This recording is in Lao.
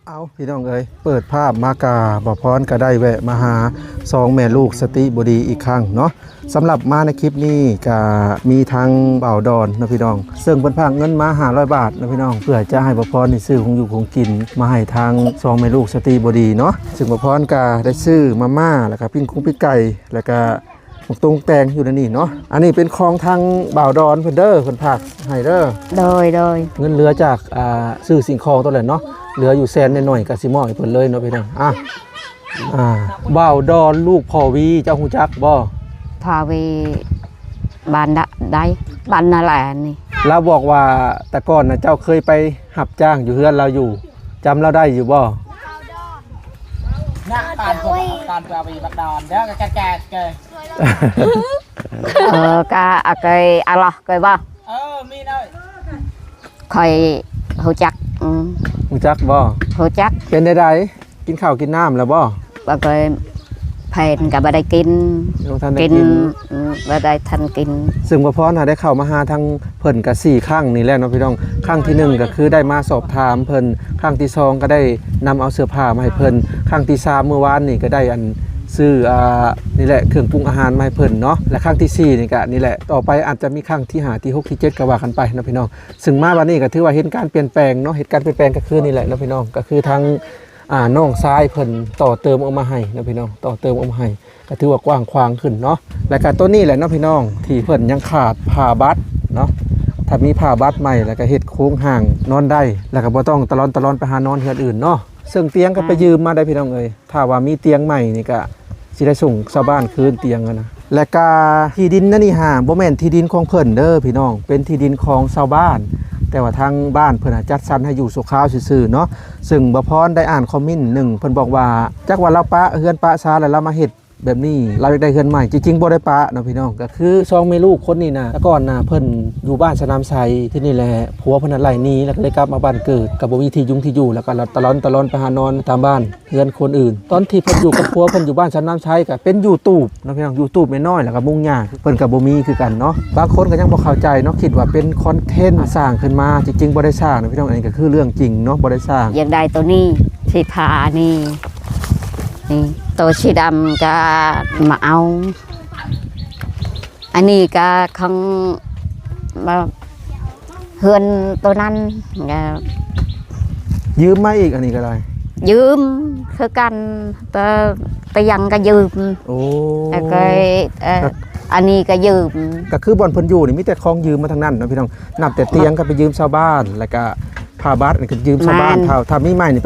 ເອົາ ພີ່ນ້ອງເອີຍ ເປີດພາບມາກະ ບ່າວພອນກະໄດ້ແວະມາຫາສອງແມ່ລູກສະຕິບໍດີອີກຄັ້ງເນາະ. ສຳລັບມາໃນຄລິບນີ້ກະມີທັງບ່າວດອນເນາະພີ່ນ້ອງ ເຊິ່ງເພິ່ນຝາກເງິນມາຫ້າຮ້ອຍບາດເນາະພີ່ນ້ອງ ເພື່ອຈະໃຫ້ບ່າວພອນນີ້ຊື້ຂອງຢູ່ຂອງກິນມາໃຫ້ທັງສອງແມ່ລູກສະຕິບໍດີເນາະ. ເຊິ່ງບ່າວພອນກະໄດ້ຊື້ມາມ່າ ແລ້ວກະປີ້ງກຸ້ງປີ້ໄກ່ ແລ້ວກະ ໝາກຕຸງແຕງຢູ່ໃນນີ້ເນາະ. ອັນນີ້ເປັນຂອງທາງບ່າວດອນເພິ່ນເດີ ເພິ່ນຝາກໃຫ້ເດີ. ໂດຍ ໂດຍ. ເງິນເຫຼືອຈາກ ອ່າ ຊື້ສິ່ງຂອງຕົວນັ້ນເນາະ ເຫຼືອຢູ່ແສນໜ້ອຍໆ ກະຊິມອບໃຫ້ເພິ່ນເລີຍເນາະພີ່ນ້ອງ. ອ່າ ອ່າ ບ່າວດອນ ລູກພໍ່ວີ ເຈົ້າຮູ້ຈັກບໍ່? ພໍ່ວີ ບ້ານໃດ? ບ້ານນາແລນີ້. ລາວບອກວ່າແຕ່ກ່ອນນະ ເຈົ້າເຄີຍໄປຮັບຈ້າງຢູ່ເຮືອນລາວຢູ່ ຈຳລາວໄດ້ຢູ່ບໍ່? ນະ ຕອນພວກ ຕອນພວກວີບັກດອນເດີ ກະແກດເກີ ເອີ ກະອາເກຍອາລອດເກີບໍ່? ເອີ ມີເດີ ຂ້ອຍຮູ້ຈັກ. ອືມ ຮູ້ຈັກບໍ່? ຮູ້ຈັກ. ເປັນໃດໆ ກິນເຂົ້າກິນນ້ຳແລ້ວບໍ່? ບໍ່ເຄີຍ ເພິ່ນກະບໍ່ໄດ້ກິນ ຍັງບໍ່ທັນໄດ້ກິນ ກິນ ອືມ ບໍ່ໄດ້ທັນກິນ. ເຊິ່ງບ່າວພອນຫາໄດ້ເຂົ້າມາຫາທາງເພິ່ນກະສີ່ຄັ້ງນີ້ແຫຼະເນາະພີ່ນ້ອງ. ຄັ້ງທີໜຶ່ງກະຄືໄດ້ມາສອບຖາມເພິ່ນ ຄັ້ງທີສອງກະໄດ້ນຳເອົາເສື້ອຜ້າມາໃຫ້ເພິ່ນ ຄັ້ງທີສາມມື້ວານນີ້ກະໄດ້ອັນ ຊື້ ອ່າ ນີ້ແຫຼະ ເຄື່ອງປຸງອາຫານມາໃຫ້ເພິ່ນເນາະ ແລະ ຄັ້ງທີສີ່ນີ້ກະນີ້ແຫຼະ. ຕໍ່ໄປອາດຈະມີຄັ້ງທີຫ້າ ທີຫົກ ທີເຈັດ ກະວ່າກັນໄປເນາະພີ່ນ້ອງ. ເຊິ່ງມາບາດນີ້ກະຖືວ່າເຫັນການປ່ຽນແປງເນາະ ເຫັນການປ່ຽນແປງກະຄືນີ້ແຫຼະເນາະພີ່ນ້ອງ ກະຄືທາງ ອ່າ ນ້ອງຊາຍເພິ່ນຕໍ່ເຕີມອອກມາໃຫ້ເນາະພີ່ນ້ອງ ຕໍ່ເຕີມອອກມາໃຫ້ ກະຖືວ່າກວ້າງຂວາງຂຶ້ນເນາະ. ແລະກະໂຕນີ້ແຫຼະເນາະພີ່ນ້ອງ ທີ່ເພິ່ນຍັງຂາດຜ້າບັດເນາະ ຖ້າມີຜ້າບັດໃໝ່ ແລ້ວກະເຮັດໂຄງຮ່າງນອນໄດ້ ແລ້ວກະບໍ່ຕ້ອງຕະລອນຕະລອນໄປຫານອນເຮືອນອື່ນເນາະ. ເຊິ່ງຕຽງກະໄປຢືມມາໄດ້ພີ່ນ້ອງເອີຍ ຖ້າວ່າມີຕຽງໃໝ່ນີ້ກະຊິໄດ້ສົ່ງຊາວບ້ານຄືນຕຽງຫັ້ນນະ. ແລະກະທີ່ດິນນັ້ນນີ້ຫາບໍ່ແມ່ນທີ່ດິນຂອງເພິ່ນເດີພີ່ນ້ອງ ເປັນທີ່ດິນຂອງຊາວບ້ານ ແຕ່ວ່າທາງບ້ານເພິ່ນຫາຈັດສັນໃຫ້ຢູ່ຊົ່ວຄາວຊື່ໆເນາະ. ເຊິ່ງບ່າວພອນໄດ້ອ່ານຄອມເມັນໜຶ່ງ ເພິ່ນບອກວ່າ ຈັກວ່າລາວປະເຮືອນປະຊານ ແລ້ວລາວມາເຮັດ ແບບນີ້ລາວຢາກໄດ້ເຮືອນໃໝ່. ຈິງໆບໍ່ໄດ້ປະເນາະພີ່ນ້ອງ ກະຄືສອງແມ່ລູກຄົນນີ້ນະ ແຕ່ກ່ອນນະເພິ່ນຢູ່ບ້ານສະໜາມໄຊ ທີນີ້ແຫຼະ ຜົວເພິ່ນຫັ້ນໄລ່ໜີ ແລ້ວກະເລີຍກັບມາບ້ານເກີດ ກະບໍ່ມີທີ່ຍຸງທີ່ຢູ່ ແລ້ວກະຕະລອນຕະລອນໄປຫານອນຕາມບ້ານເຮືອນຄົນອື່ນ. ຕອນທີ່ເພິ່ນຢູ່ກັບຜົວເພິ່ນຢູ່ບ້ານສະໜາມໄຊ ກະເປັນຢູທູບເນາະພີ່ນ້ອງ ຢູທູບແມ່ນ້ອຍ ແລ້ວກະມຸງຫຍ້າ ເພິ່ນກະບໍ່ມີຄືກັນເນາະ. ບາງຄົນກະຍັງບໍ່ເຂົ້າໃຈເນາະ ຄິດວ່າເປັນຄອນເທັນສ້າງຂຶ້ນມາ ຈິງໆບໍ່ໄດ້ສ້າງເນາະພີ່ນ້ອງ ອັນນີ້ກະຄືເລື່ອງຈິງເນາະ ບໍ່ໄດ້ສ້າງ. ຢາກໄດ້ໂຕນີ້ ສີຟ້ານີ້ ນີ້ ໂຕສີດຳກະມາເອົາ ອັນນີ້ກະຂອງ ເຮືອນໂຕນັ້ນກະ ຢືມມາອີກ ອັນນີ້ກະໄດ້ ຢືມຄືກັນ ແຕ່ ແຕ່ຍັງກະຢືມ. ໂອ້ ແລ້ວກະ ເອີ ກະ ອັນນີ້ກະຢືມ ກະຄືບ່ອນເພິ່ນຢູ່ນີ້ມີແຕ່ຂອງຢືມມາທັງນັ້ນເນາະພີ່ນ້ອງ. ນັບແຕ່ຕຽງກະໄປຢືມຊາວບ້ານ ແລ້ວກະຜ້າບັດນີ້ກະຢືມຊາວບ້ານ ແມ່ນ ຖ້າ ຖ້າມີໃໝ່ນີ້